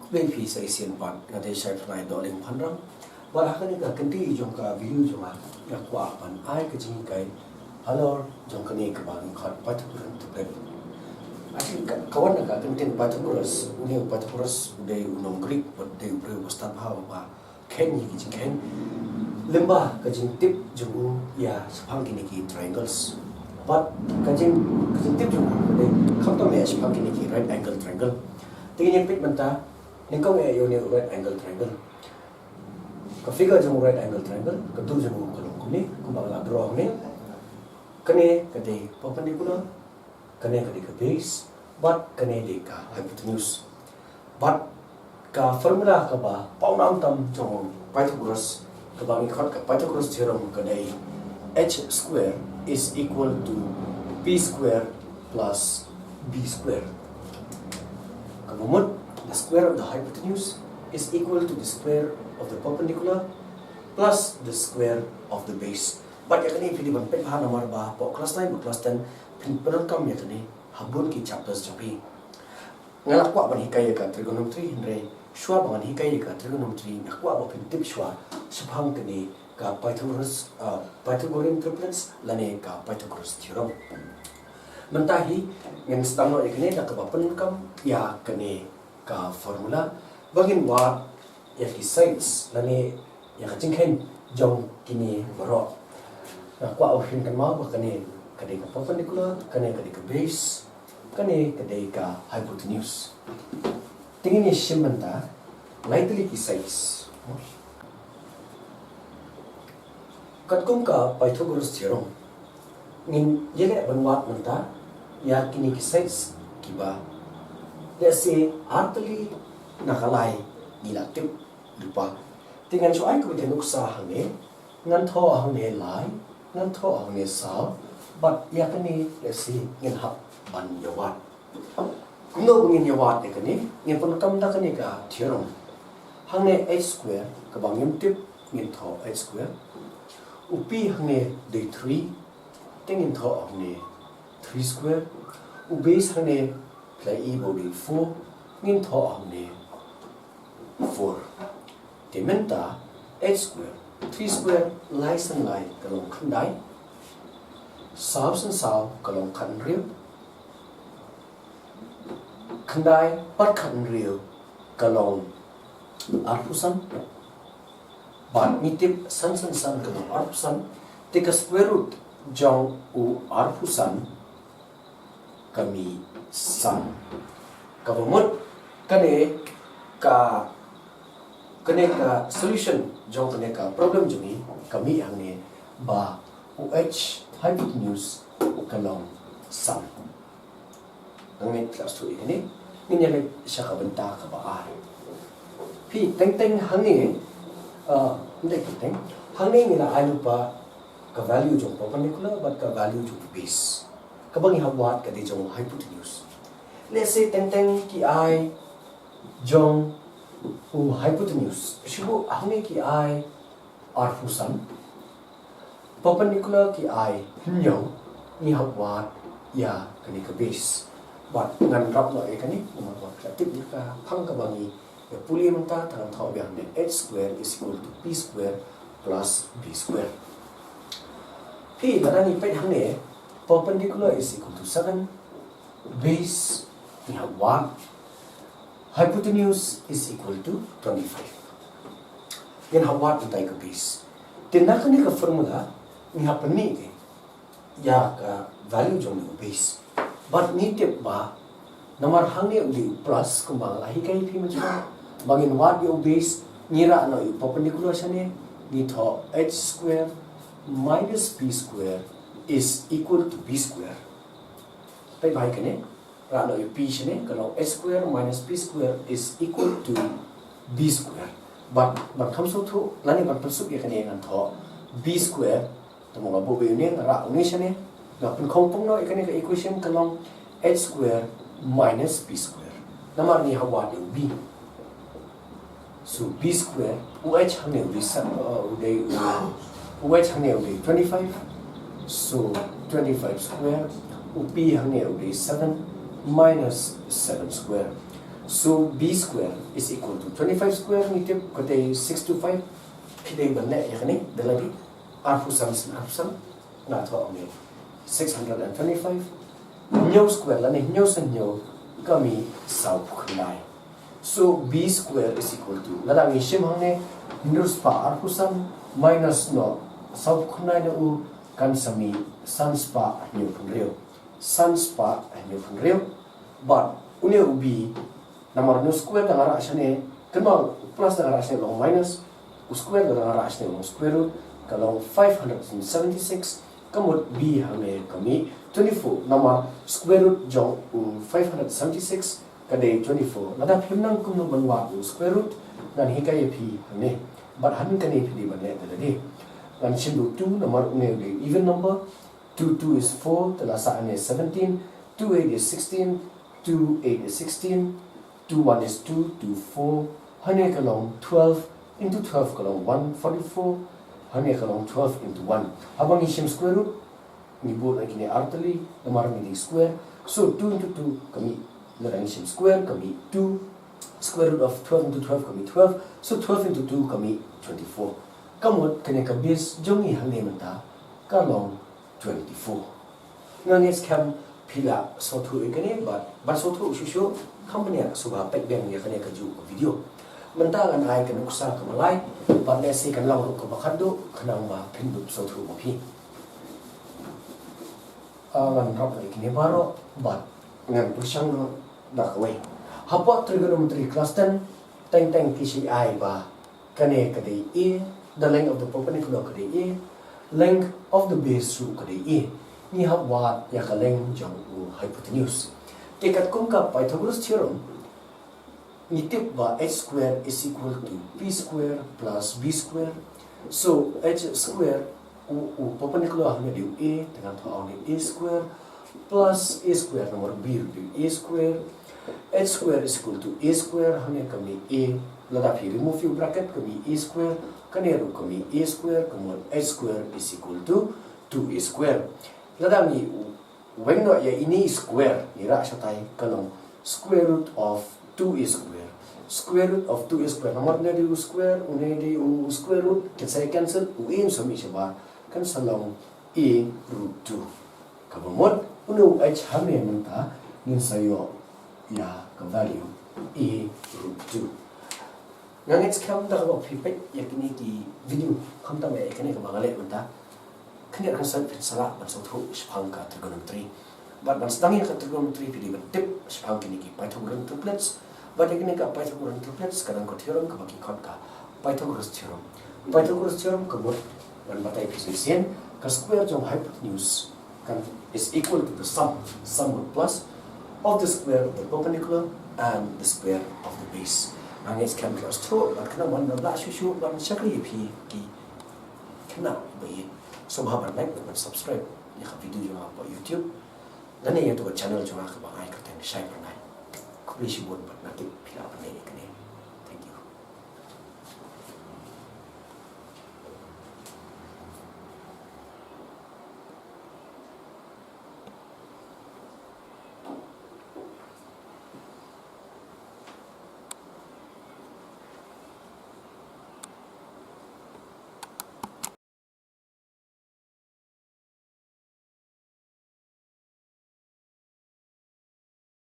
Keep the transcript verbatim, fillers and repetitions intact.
Khublei phi sa shisien pat, nga dei Shaifnai Dohling Phanrang. Bad ha kane ka kynti jong ka video jong nga, nga kwah ban ai ka jinghikai halor jong kane kaba ngi khot Pythagorean triplet. Actually ka, ka wan na ka kyntien Pythagoras, une u Pythagoras u dei u nong Greek, bad u dei u briew ba stad bha, ba kheiñ ïa ki jingkheiñ lyngba ka jingtip jong u ïa shaphang kine ki triangles. Bad ka jing, ka jingtip jong u ka dei khamtam ïa shaphang kine ki right angle triangle. Te ngin ïa peit mynta nyngkong eh ïa une u right angle triangle. Ka figure jong u right angle triangle, ka dur jong u ka long kumne, kumba nga la draw hangne. Kane ka dei perpendicular, kane ka dei ka base, bad kane dei ka hypotenuse. Bad ka formula kaba pawnam tam jong u Pythagoras, kaba ngi khot ka Pythagoras theorem, ka dei h square is equal to p square plus b square. Kaba mut, the square of the hypotenuse is equal to the square of the perpendicular plus the square of the base. Bad ïa kane phi dei ban peit bha namar ba hapoh class nine bad class ten phin pyndonkam ïa kane ha bun ki chapters jong phi. Nga la kwah ban hikai ïa ka trigonometry, hynrei shuwa ba ngan hikai ïa ka trigonometry nga kwah ba phin tip shuwa shaphang kane ka Pythagoras, ah, Pythagorean triplets lane ka Pythagoras theorem. Mynta hi ngin sdang noh ïa kane da kaba pyndonkam ïa kane ka formula ba ngin wad ïa ki sides lane ïa ka jingkheiñ jong kine baroh. Nga kwah ba phin kynmaw ba kane ka dei ka perpendicular, kane ka dei ka base, kane ka dei ka hypotenuse. Te ngin ïa shim mynta lai tylli ki sides. Katkum ka Pythagoras theorem, ngin ïaleh ban wad mynta ïa kine ki sides kiba, let's say, ar tylli na ka lai ngi la tip lypa. Te ngan shu ai kawei ka nuksa hangne, ngan thoh hangne lai, ngan thoh hangne saw, bad ïa kane, let's say, ngin hap ban ïa wad. Kumno ba ngin ïa wad ïa kane, ngin pyndonkam da kane ka theorem. Hangne h square, kaba ngim tip, ngin thoh h square. U p hangne dei three, te ngin thoh hangne three square. U base hangne phi la ïohi ba u dei four, ngin thoh hangne four. Te mynta h square, three square, lai san lai ka long khyndai, saw san saw ka long khathynriew, khyndai bad khathynriew ka long arphew san, bad ngi tip san san san ka long arphew san, te ka square root jong u arphew san ka mih san. Kaba mut kane ka, kane ka solution jong kane ka problem jong ngi ka mih hangne ba u h hypotenuse ka long san. Hangne class two ïa kane, ngin ïa leit sha ka bynta kaba ar. Phi, teng teng hangne, ah, ym dei teng teng, hangne ngi la ai lypa ka value jong perpendicular bad ka value jong base. Kaba ngi hap wad ka dei jong hypotenuse. Let's say teng teng ki ai jong u hypotenuse. Shu hangne ki ai arphew san. Perpendicular ki ai hynñiew, ngi hap wad ïa kane ka base. Bad ngan wrap noh ïa kane, namar ba phi la tip ïa ka phang kaba ngi ïa pule mynta, te ngan thoh biang ne, h square is equal to p square plus b square. Phi, lada ngi peit hangne, perpendicular is equal to seven, base ngi hap wad, hypotenuse is equal to twenty-five. Ngin hap wad utai ka base. Te na kane ka formula ngi hap pynmih ïa ka value jong u base. Bad ngi tip ba namar hangne u dei u plus, kumba nga la hikai ïa phi mynshwa, ba ngin wad ïa u base, ngi rah noh ïa u perpendicular shane, ngi thoh h square minus p square is equal to b square. Peit bha ïa kane, rah noh ïa u p shane, ka long h square minus p square is equal to b square. Bad ban kham sngewthuh lane ban pynsuk ïa kane ngan thoh b square, te mo nga buh beit une, nga rah une shane, nga pynkhongpong noh ïa kane ka equation ka long h square minus p square. Namar ngi hap wad ïa u b. So b square, u h hangne u dei sa-, uh, u dei, uh, u h hangne u dei twenty-five. So twenty-five square, u p hangne u dei seven minus seven square. So b square is equal to twenty-five square ngi tip ka dei six two five. Phi dei ban leh ïa kane da lade arphew san sien arphew san, nga thoh ong ïa six hundred and twenty-five. Hynñiew square lane hynñiew san hynñiew ka mih sawphew khyndai. So b square is equal to, lada ngi shim hangne hynriew spah arphew san minus noh sawphew khyndai na u kan sa mih san spah hynñiew phew hynriew. San spah hynñiew phew hynriew. Bad une u b, namar une u square da nga rah shane, kynmaw plus da nga rah shane long minus, u square da nga rah shane long square root, ka long five hundred seventy-six. Ka mut b hangne ka mih twenty-four, namar square root jong u five hundred seventy-six ka dei twenty-four. Lada phim nang kumno ban wad u square root, ngan hikai ïa phi hangne. Bad hangne phi dei ban leh da lade. Ngan shim da u two namar une u dei even number. Two two is four, te la sah hangne seventeen, two eight is sixteen, two eight is sixteen, two one is two, two four, hangne ka long twelve into twelve ka long one forty-four, hangne ka long twelve into one. Haba ngi shim square root, ngi bud na kine artylli, namar ngi dei square. So two into two ka mih, lada ngi shim square ka mih two, square root of twelve into twelve ka mih twelve, so twelve into two ka mih twenty-four. Ka mut kane ka base jong ngi hangne mynta ka long twenty-four. Nga ngeit skhem phi la sngewthuh ïa kane, bad ban sngewthuh shuh shuh, kham bniah sngewbha peit biang ïa kane kajuh ka video. Mynta ngan ai ka nuksa kaba lai, bad lehse kan long ruh kaba khatduh, khnang ba phin dup sngewthuh ma phi. Ah, ngan rap ïa kine baroh, bad ngan pyrshang noh da kawei. Hapoh trigonometry class ten, teng teng ki shu ai ba kane ka dei A, the length of the perpendicular ka dei A, length of the base ruh ka dei A. Ngi hap wad ïa ka length jong u hypotenuse. Te katkum ka Pythagoras theorem, ngi tip ba h square is equal to p square plus b square. So h square, u, u perpendicular hangne dei u A, te ngan thoh ong dei A square plus A square, namar b ruh dei A square. H square is equal to A square, hangne ka mih A, lada phi remove ïa u bracket ka mih A square, kane ruh ka mih A square, ka mut H square is equal to two A square. Lada ngi weng noh ïa ine i square, ngi rah shatai, ka long square root of two A square. Square root of two A square, namar une dei u square, une dei u square root, kin sa cancel, u A un sa mih shabar, kan sa long A root two. Kaba mut, une u H hangne mynta ngin sa ïoh ïa ka value A root two. Nga ngeit skhem da kaba phi peit ïa kine ki video, khamtam ïa kane kaba nga leh mynta, khyndiat kynsan phin sa lah ban sngewthuh shaphang ka trigonometry. Bad ban sdang ïa ka trigonometry phi dei ban tip shaphang kine ki Pythagorean triplets. Bad ïa kane ka Pythagorean triplets ka don ka theorem kaba ki khot ka Pythagoras theorem. Pythagoras theorem ka mut, ngan batai phi shisien, ka square jong hypotenuse kan is equal to the sum, sum mut plus, of the square of the perpendicular and the square of the base. Nga ngeit skhem phi la sngewthuh, bad khnang ban ym lah shuh shuh ban shakri ïa phi ki khynnah ba ïeit, sngewbha ban like bad ban subscribe ïa ka video jong nga hapoh YouTube. Lane ïa uto ka channel jong nga kaba ai kyrteng Shai Pyrnai. Khublei shibun bad nga tip phi la pynleit ïa kane.